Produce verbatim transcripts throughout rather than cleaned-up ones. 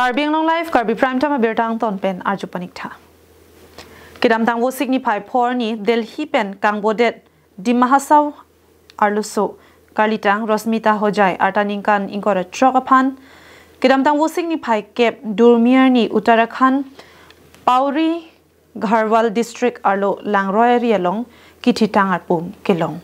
Karbi Anglong Live, Karbi Prime Time abirta angton pen arju paniktha. Kedamtang Vosik niphai phor arni Delhi pen kangbodet Dima Hasao arloso karlitang Rosmita Hojai arta ningkan ingkoi ra throk aphan kedamtang Vosik niphai kep Durmi arni Uttarakhand Pauri Garhwal District arlo Langroi ari along kithitang arpum kelong.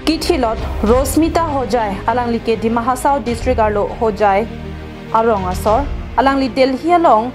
Kithilot Rosmita Hojai, alangli ke Dima Hasao District arlo Hojai arong asor, alangli Delhi along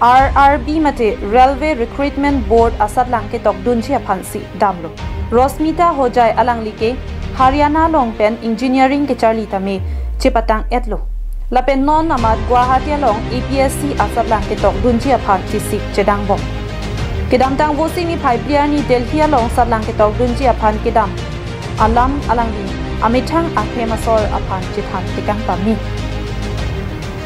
R R B mate Railway Recruitment Board asatlang ketokdunji aphansi damlo. Rosmita Hojai alangli ke Haryana along pen engineering kecharli tame chepatang-etlo. Lapen non amat Guwahati along A P S C asatlang ketokdunji aphan chesik chedang bom. Kedamtang Vosik niphai phli arni Delhi along satlang ketokdunji aphan kedam alam alangli amethang ahem asor aphan chethan tekang pame.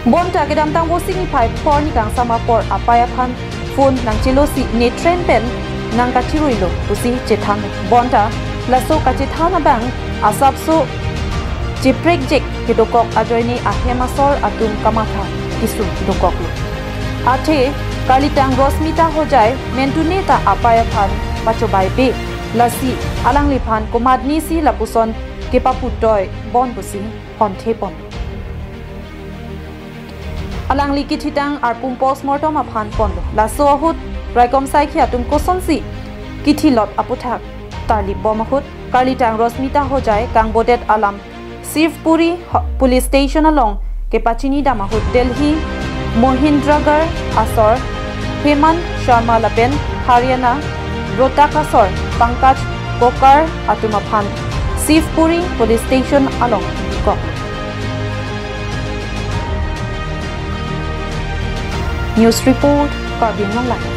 Bonta kedamtang Vosik niphai phor arni kangsam apor apei aphan phone nangchelosi ne train pen nangkachiruilo pusi chethan. Bonta laso kachethan abang asapso cheprekjek kedokok ajoine ahem asor atum kamatha kesung dokoklo. Athe karlitang Rosmita Hojai mentune ta apei aphan pachobei be, lasi alangliphan komatnesi lapuson kepaputoi bon pusi honthe pon. Alangli kithitang arpum postmortem aphan ponlo. Laso ahut raikom saikhi atum kosonsi kithilot aputhak tarlip bom ahut karlitang Rosmita Hojai kangbodet alam Shivpuri ho-, Police Station along kepachini dam ahut Delhi Mohindragarh asor Hemant Sharma lapen Haryana Rohtak asor Pankaj Kokar atum aphan Shivpuri Police Station along kok. News report, Karbi Anglong Live.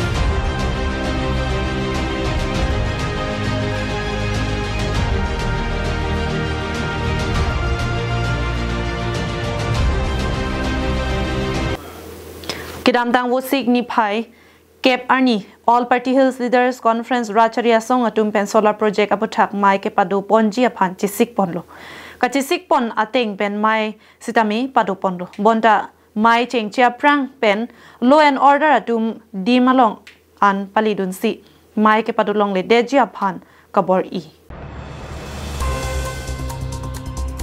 Kedamtang Vosik niphai kep arni All Party Hills Leaders Conference Rajchari Asong atum pen solar project aputhak mei kepado ponji aphan chesik ponlo. Kachesik pon ateng pen mei sitame pado ponlo. Bonta mei chengche aphrang pen law and order atum adim along an paledunsi mei kepado longledetji aphan kabor-i.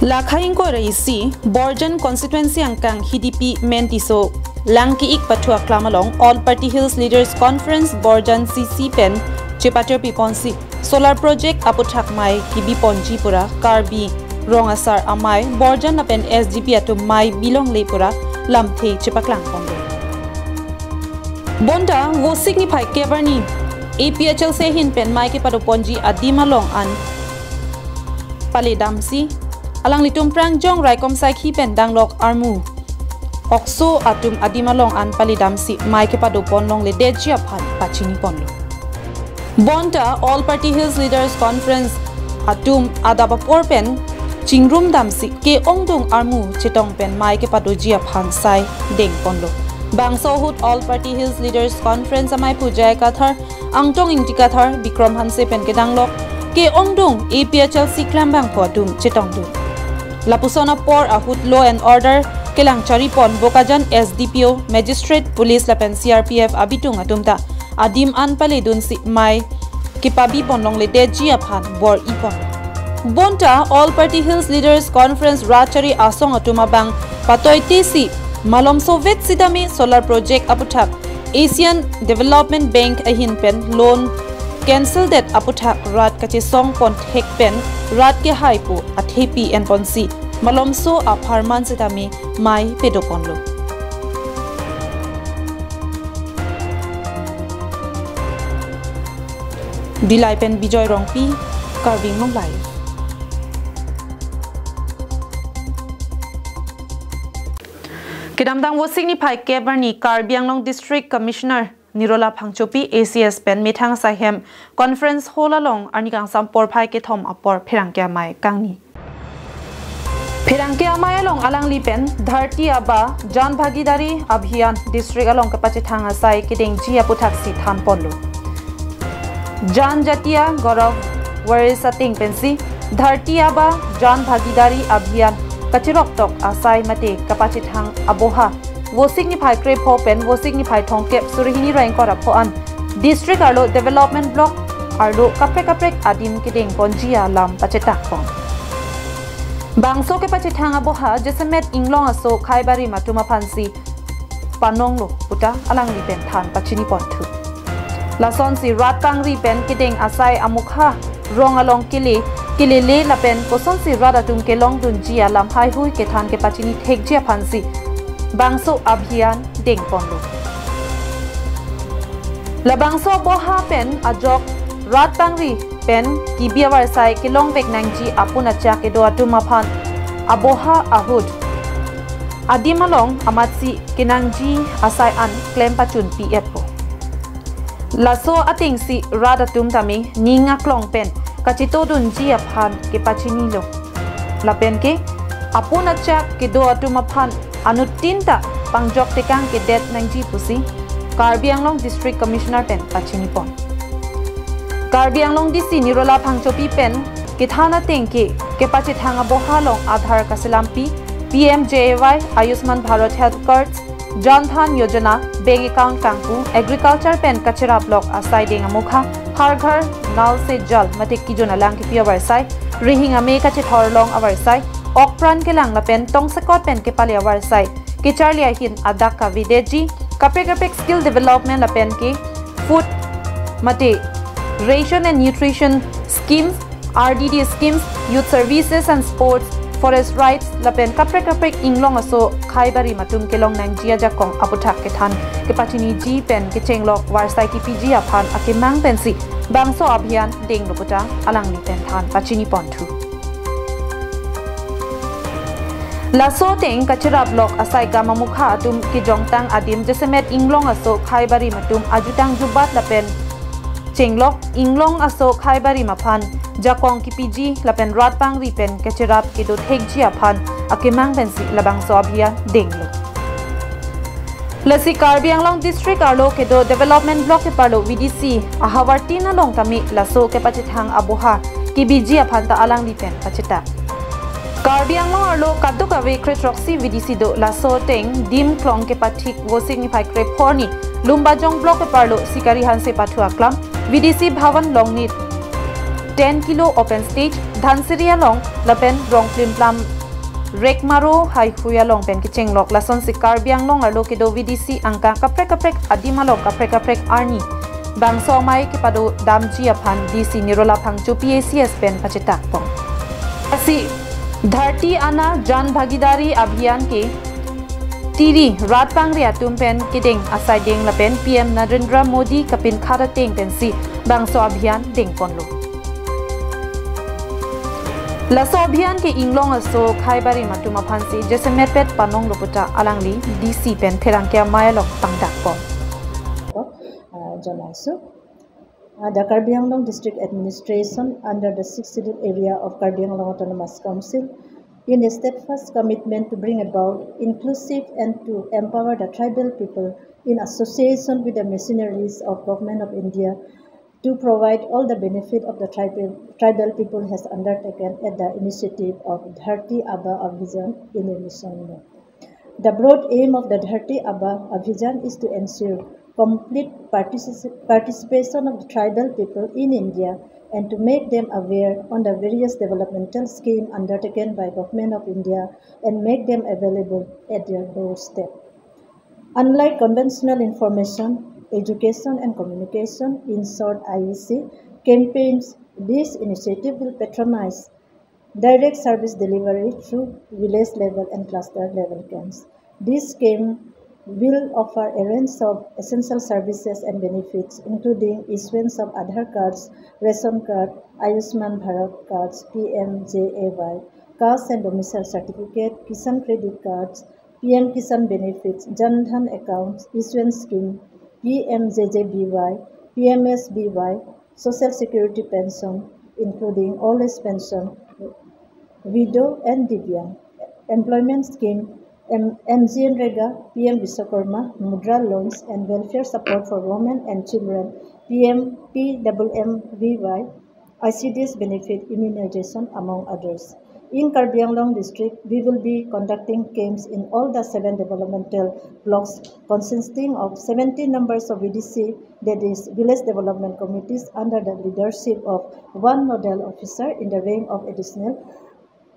Lakha ingkoi ra isi, Borjan constituency angkang Hidipi Mentiso Langki-ik pathu aklam along All Party Hills Leaders Conference Borjan C C pen chepatirpi ponsi solar project aputhak mei kebi ponji pura Karbi Rong Asar Amei Borjan lapen S G P atum mei bi longle pura lamthe chepaklang ponlo. Bonta Vosik niphai kep arni A P H L C ahin pen mei kepado ponji adim along an paledamsi alanglitum prangjong raikom saikhi pen danglok armu okso atum adim along an paledamsi mei kepado pon longledetji aphan pachini ponlo. Bonta All Party Hills Leaders Conference atum adap apor pen chingrum damsi ke-ongdung armu chetong pen mei kepadoji aphan sai deng ponlo. Bangso ahut All Party Hills Leaders Conference amei pu J I Kathar, Angtong Ingti Kathar, Bikram Hanse pen kedanglok ke-ongdung A P H L C klambangphu atum chetongdun. Lapuson apor ahut law and order kelang chari pon Bokajan S D P O, Magistrate, Police lapen C R P F abitung atum ta adim an paledunsi mei kepabi pon longledetji aphan bor-i pon. Bonta All Party Hills Leaders Conference Rajchari Asong atum abang patoitesi malomso vet sitame solar project aputhak Asian Development Bank ahin pen loan cancel det aputhak rat kachesong ponthek pen rat kehai pu athepi en ponsi malomso apharman sitame mei pado ponlo. Dillai pen Bijoy Rongpi, Karbi Anglong Live. Kedamtang Vosik niphai kep arni Karbi Anglong District Commissioner Nirola Phangchopi A C S pen methang asai hem Conference Hall along arni kangsam porphai kethom apor pherangke amei kangni. Pherangke amei along alangli pen Dharti Aaba Jan Bhagidari Abhiyan district along kepachethang asai kedengji aputhaksi than ponlo. Janjatiya Gaurav Varis ateng pensi Dharti Aaba Jan Bhagidari Abhiyan kachiroktok asai mate kapachethang aboha Vosik niphai krepho pen Vosik niphai thomkep suri hini ra ingkoi ra pho an district arlo development block arlo kaprek kaprek adim kedengponji alam pachetakpon. Bangso kepachethang aboha jasemet inglong aso khaibarim atum aphansi panonglo puta alangli pen than pachiniponthu. Lasonsi rat pangri pen kedeng asai amukha rong along kele, kelele lapen kosonsi rat atum kelongdunji alam haihui kethan kepachini thekji aphansi bangso abhiyan dengponlo. Labangso aboha pen ajok rat pangri pen kibi avarsai kelongvek nangji apun achak kedo atum aphan aboha ahut adim along amatsi kenangji asai an klem pachunpi-etpo. Laso atengsi rat atum tame ning aklong pen kachetodunji aphan kepachinilo. Lapen ke apun achak kedo atum aphan anuttin ta pangjok tekang kedet nangji pusi Karbi Anglong District Commissioner pen pachinipon. Karbi Anglong D C Nirola Phangchopi pen kethan ateng ke kepachethang aboha along Aadhaar kaselampi, P M J A Y, Ayushman Bharat Health Cards, Jan Dhan Yojana, bank account kangpu, agriculture pen kacheraplok asai deng amukha, Har Ghar Nal Se Jal mate kijun alang kipi avarsai, rihing ame kachethorlong avarsai, okpran kelang lapen tongsekot pen kepale avarsai kecharli ahin adak kavedeji, kaprek kaprek skill development lapen ke food mate ration and nutrition schemes, R D D schemes, youth services and sports, forest rights lapen kaprek kaprek inglong aso khaibarim atum kelong nangji ajakong aputhak kethan kepachiniji pen kechenglok varsai kipiji aphan akemang pensi bangso abhiyan denglo puta alangli pen than pachiniponthu. Laso ateng kacheraplok asai gam amukha atum kejongtang adim jasemet inglong aso khaibarim atum ajutang jubat lapen chenglok inglong aso khaibarim aphan jakong kipiji lapen rat pangri pen kacherap kedo thekji aphan akemang pensi labangso abhiyan denglo. Lasi Karbi Anglong District arlo kedo development block keparlo V D C ahavartin along tame laso kepachethang aboha kibiji aphan ta alangli pen pachetak. Karbi Anglong arlo kadokave kre throksi V D C do, laso ateng Dimklong kepathik Vosik niphai krepho arni Lumbajong block keparlo Sikari Hanse pathu aklam V D C Bhavan along nit ten kilo open stage, Dhansiri along lapen rong plimplam Rekmaro haihui along pen kechenglok lasonsi Karbi Anglong arlo kedo V D C angka kaprek kaprek adim along kaprek kaprek arni bangso amei kepado damji aphan D C Nirola Phangchopi A C S pen pachetakpon. Lasi Dharti Aana Jan Bhagidari Abhiyan ke tiri rat pangri atum pen kedeng asai deng lapen P M Narendra Modi kapinkhat ateng pensi bangso abhiyan dengponlo. Laso abhiyan ke inglong aso khaibarim atum aphansi jasemet pet panonglo puta alangli D C pen pherangke amei along pangdakpon. Uh, John Aisu. Uh, the Karbi Anglong District Administration under the Sixth Schedule area of Karbi Anglong Autonomous Council, in a steadfast commitment to bring about inclusive and to empower the tribal people in association with the missionaries of Government of India, to provide all the benefit of the tribal, tribal people has undertaken at the initiative of Dharti Aaba Abhiyan in a mission mode. The broad aim of the Dharti Aaba Abhiyan is to ensure complete particip-, participation of the tribal people in India and to make them aware on the various developmental scheme undertaken by Government of India and make them available at their doorstep. Unlike conventional information, education and communication, in short I E C, campaigns, this initiative will patronize direct service delivery through village level and cluster level camps. This scheme will offer a range of essential services and benefits, including issuance of Aadhaar cards, ration card, Ayushman Bharat cards, P M J A Y, caste and domicile certificate, Kisan credit cards, P M Kisan benefits, Jan Dhan accounts, issuance scheme, P M J J B Y, P M S B Y, social security pension, including old age pension, widow and divyang, employment scheme, M-, MGNREGA, P M Vishwakarma, Mudra loans and welfare support for women and children, P M P M M V Y, I C D S benefit, immunization, among others. In Karbi Anglong district, we will be conducting camps in all the seven developmental blocks consisting of seventeen numbers of V D C, that is Village Development Committees, under the leadership of one nodal officer in the rank of Additional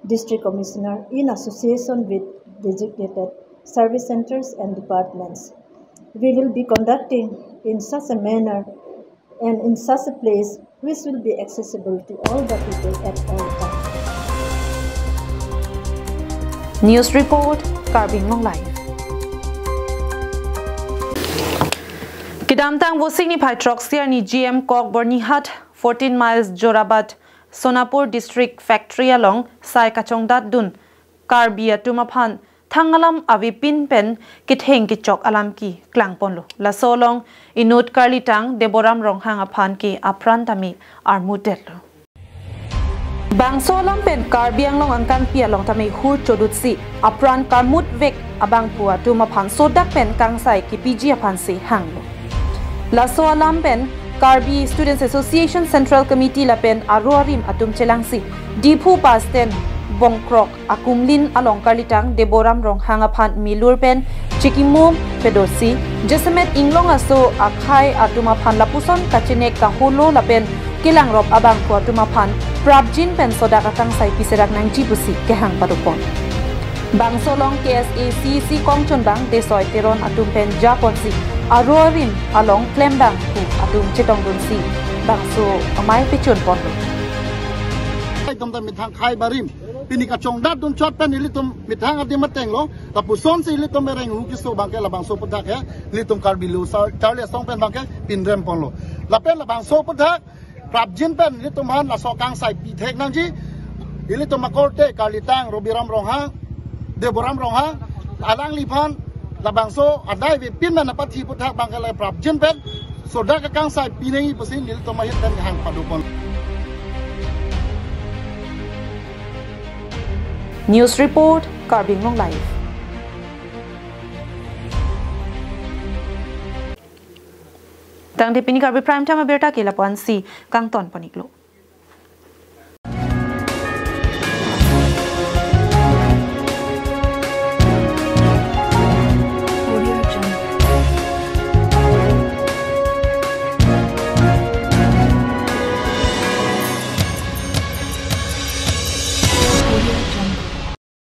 District Commissioner in association with designated service centers and departments. We will be conducting in such a manner and in such a place which will be accessible to all the people at all times. News report, Karbi Anglong Live. Kedamtang Vosik niphai throksi arni G M Kokbornihat, fourteen miles Jorabat, Sonapur District Factory along sai kachongdatdun Karbi atum aphan thang alam avepin pen ketheng kechok alam keklangponlo. Laso along inut karlitang Deboram Ronghang aphan ke apran tame armutdetlo. Bangso alam pen Karbi Anglong angkanpi along tame hur chodutsi apran karmutvek abangphu atum aphan sodak pen kangsai kepiji aphansi hanglo. Laso alam pen Karbi Students Association Central Committee lapen aro arim atum chelangsi Diphu bus stand Bongkrok akumlin along karlitang Deboram Ronghang aphan milur pen chekimo pedosi, jasemet inglong aso akhei atum aphan lapuson kachenek kaholo lapen kelangrop abangphu atum aphan prapjin pen sodak akangsai piserak nangji pusi kehang padopon. Bangso along K S A C C kongchunbang Desoi Teron atum pen japonsi aro arim along klembangphu atum chetongdunsi bangso amei pechunponlo. Itum ta methang khei barim pini kachongdatdun chot pen ilitum methang adim atenglo, lapusonsi ilitum ereng hu keso abangke labangso aphuthak he, ilitum Karbi Lo Sar Charli Asong pen abangke pinremponlo. Lapen labangso aphuthak prapjin pen ilitum aphan laso kangsai pithek nangji, ilitum akorte karlitang Robiram Ronghang, Deboram Ronghang, alangliphan labangso adai avepin pen apathi aphuthak abangke la prapjin pen sodak akangsai pinangji pusi ilitum ahit pen hang padopon. News report, Karbi Anglong Live. Tangte pini Karbi Prime Time abirta ke lapu-ansi kangtonpon-iklo.